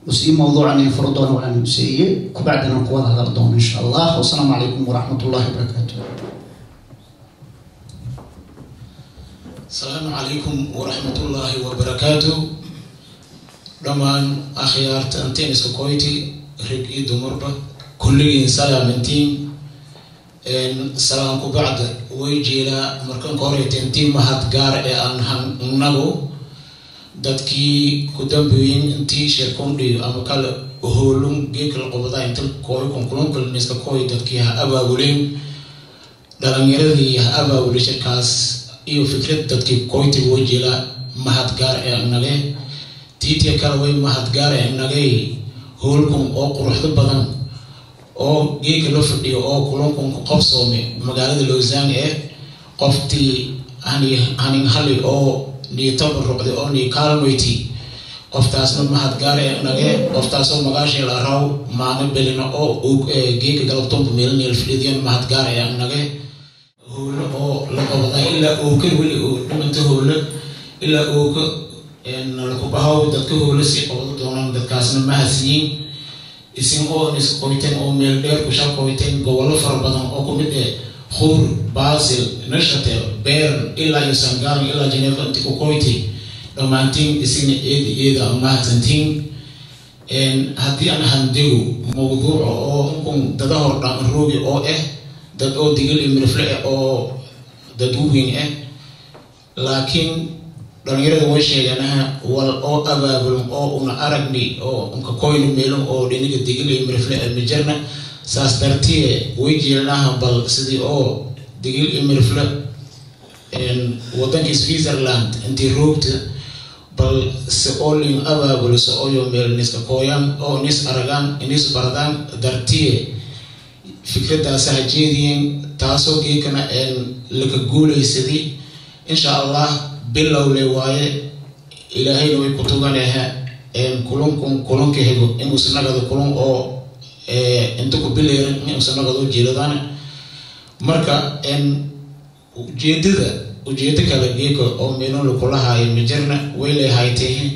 Usii mawduucan in furo doono walaan useeye kubacdina ku wada hadal doono, insha Allah. Wasalaamu calaykum waraxmat ullahi wabarakaatu. Asalaamu calaykum waraxmatullaahi wabarakaatu. Dhammaan akhyaarta anteniska koyti, rig iyo dumarba, kulligiin salaamintiin. Salaam ku bacda, way jeelaa markan ka horeyta intii mahad gaar ee aan hannago dadkii ku dambeeyin intii shirkundhiyo ama kale hoolun geekala qobadaa inta kooy kunkulunkalniska kooy, dadkii ha abaabuleen, dhalinyaradii ha abaabulay shirkaas iyo fikrad dadkii koytiga, way jeelaa mahad gaar ee nage. Tiitiya kale, way mahad gaar ee nagay hoolkun oo quruxdo badan oo geeka la fadhiyo oo kulankun ku qabsoome magaalada Lausanne ee qoftii hani hanin hali oo nii tabarucday oo nii kaalmoyti, qoftaasna mahad gaar ee nage. Qoftaasoo magaashay la raw maano belina oo geeka galabtoonba meelneel fadhidiyan mahad gaar ee nage. Howlo oo la qabadaa ilaa ooka weli oo dhimanta howlo ilaa ooka lakubahaw dadka howlo sii qabado doonaan, dadkaasna mahadsiyiin. Isin oo is qoyteen oo meel dheer ku shaqoyteen, gobollo fara badan oo ku mid eh Khuur, Basel, Neuchâtel, Bern ilaa iyo Sangalan ilaa Geneva inti ku qoytay, dhammaantiin isina eeda eeda mahadsantiin. Haddii aan handego mawduuca oo hunkun dada hor dhaqan roogi oo ah dad oo Digil iyo Mirifle ah oo dad weyn ah, laakiin dhalinyarada way sheeganaha wal oo abaabulon oo una aragni oo unka koyno meelon oo dhiniga Digil iyo Mirifle ah majarna. Saas dartiye way jeelnaha bal sidii oo Digil iyo Mirifle wadanka Switzerland intii roogta bal si oo lin abaabuliso oyo meel niska kooyaan oo nis aragaan inis baradaan dartiye fikradaasa ha jeediyeen, taasoo geekana laka guulaysaday, insha Allah. Bilowle waaye, Ilaahayna way ku tuganaha kulunkun kulunka hego inuusan nagado kulun oo inta ku bileerin inuusan nagado jeeladana. Marka ujeedada ujeedo kale geeka oo meelon lakulahayo majarna, way leehaytay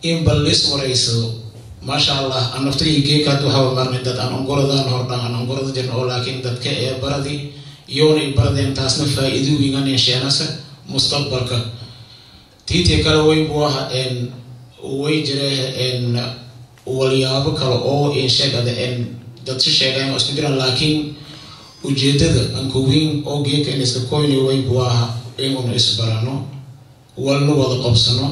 in bal lis wareysado. Maasha Allah, annaftagii geeka hadda waxaa marnay dad aan ongoradaan hordhaan aan ongorada jirna oo laakiin dadka ee baradi iyoona i baradeen, taasna faa'iido wiigan insheenasa mustaqbalka. Tiitii kale way buaha way jiree walyaabo kale oo insheegada dad si sheegayan oo isku jiraan, laakiin ujeedada ankaweyn oo geeka in iska koyni way buaha inuuna isbarano, walna wada qabsano,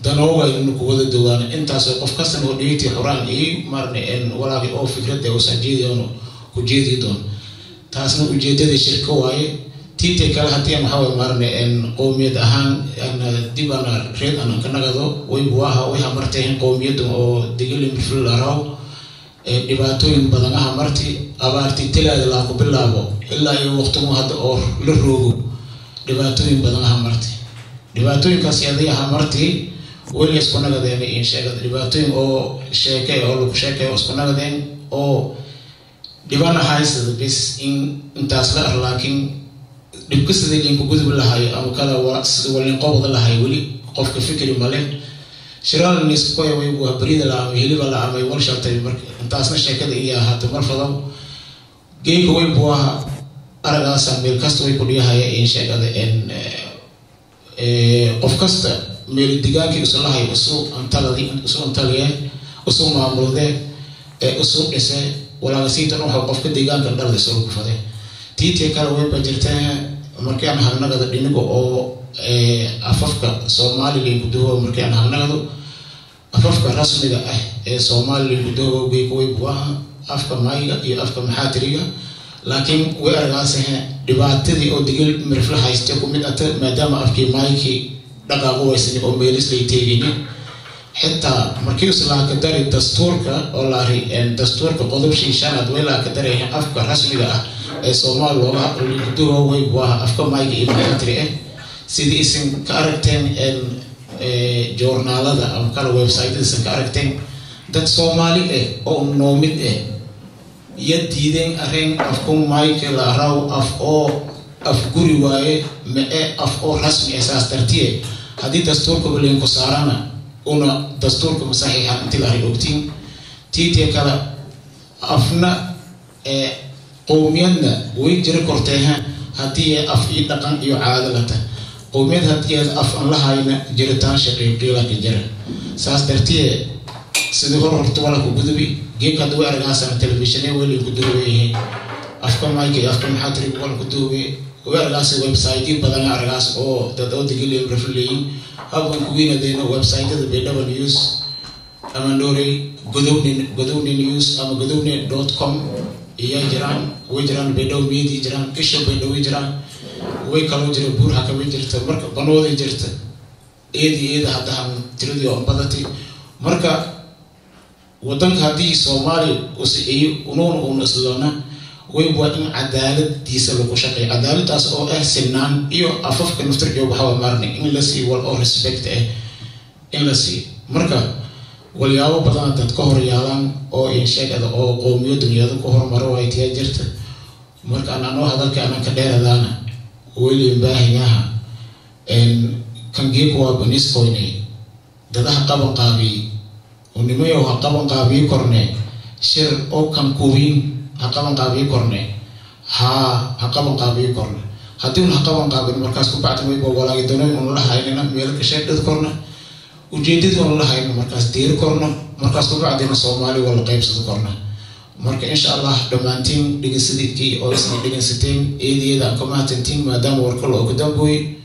danoogaynuna ku wada dawaano. Intaasoo qof kastana oo dhiitii xuraan iyo marna walaaqi oo fikradda uusan jeediyono ku jeedi doon, taasna ujeedada shirka waaye. Tiitay kale, haddii aan waxaa maarne qowmiyad ahaan dib ana reed aan ka nagado, way buaha way hamarteen qowmiyadda oo Digili Mirfil laraw dhibaatooyin badan aha marti abaartii tilaada laa ku bilaabo ilaa iyo waqtigu hadda oo la roogo, dhibaatooyin badan aha marti. Dhibaatooyinkaas yaday aha marti weli isku nagadeen in sheegada dhibaatooyin oo sheekay oo lagu sheekay oo isku nagadeen oo dhibana haysada bis in intaas la ar, laakiin dhibka sidii linku gudub lahayo ama kala sida walinqobada lahayo weli qofka fikri male. Shiraalniskoy way barida la amay, hiliba la amay, wal shartay. Marka intaasna sheekada iyo ahaato mar fadow geeka way buaha aragaasa meel kasta way ku dhiyahaya in sheegada qof kasta meel digaankii isu lahay isu antaladi isu antaliye isu maamulde isu dhise walaagasiitan waxa qofka deegaanka dhalada isugu kufade. Tiitii kale wayba jirtee markii aan hagnagada dhiniga oo afafka Soomaalilan gudaho, markii aan hagnagado afafka rasmiga ah ee Soomaalilan gudaho geeka way buaha afka Mayga iyo afka Maxaatiriga, laakiin way argaasahe dhibaatadii oo Digil Mirifla hayste ku mid ata maadaama afkii Maykii dhaqaaqu waysani oo meelislay teegini. Xitaa markii islaaka dari dastuurka oo la ari dastuurka qodobshii shanaad way laaka daray afka rasmiga ah ee Soomaali looga gudaho way buaha afka Mayga iyo Maxaatiri ah. Sidii isin ka aragteen joornaalada ama kala website isin ka aragteen, dad Soomaali ah oo noomid ah ya diideen arrin afku Mayka la araw af oo af guri waaye ma-e af oo rasmi ah. Saas dartiye haddii dastuurka balinku saarana Una dastuurka masaxiixa intii la ahay ogtiin tiitii kale afna qowmiyadna way jiri korteeha haddii af iyo dhaqan iyo caado lata. Qowmiyad haddii af aan la hayna, jiritaan shaqiiqiila ka jira. Saas dartiye sidii hor horta wala ku gudubi. Geek hadda way argaasana telefishinay weli ku duubayahay afka mayka iyo afka maxaa tiri wala ku duubay. Way argaas website badan argaas oo dad oo digiliyo rafleeyin habkan kuwiinadeyna website-yada Baydhabo News ama Norey Godowne, Godowne News ama godowne.com iyaa jiraan, way jiraan Baydhabo Media jiraan, isha Baydhabo jiraan, way kaloo jira Buur Hakaba jirta, marka Banooday jirta, eedi eeda haddahan tiradii oo badatay. Marka wadanka haddii Soomaaliya usiciyo unuuna uuna islona way waa in cadaaladiisa lagu shaqeeyo, cadaaladaas oo ah sinaan iyo afafka naftirkeeda waxaa maarnay in la siiyo wal oo respect ah in la siiyo. Marka walyaabo badan dad ka hor yaalaan oo insheegada oo qowmiyo dunyada ku horumaro way tiyaa jirta. Marka anoo hadalka anaan ka dheeradaana weli baahinyaha kan geeku waa baniskoyne dadaha qaban qaabiyey unimayow ha qaban qaabiyi korne shir oo kan kuwiin ha qaban qaabiyi korne, haa, ha qaban qaabiyi korne. Haddii un ha qaban qaabin, markaas ku bacdi wayba walaagi doonoy un la haynina meel ka sheegdhad korna, ujeedadii un la hayno markaas diiri korno, markaas ku bacdina Soomaali wala qaybsado korna. Marka insha Allah dhammaantiin dhegeysadikii oo isna dhegeysateen eedeeda aan ka mahadsantiin maadaama warka loo ka dambooyey.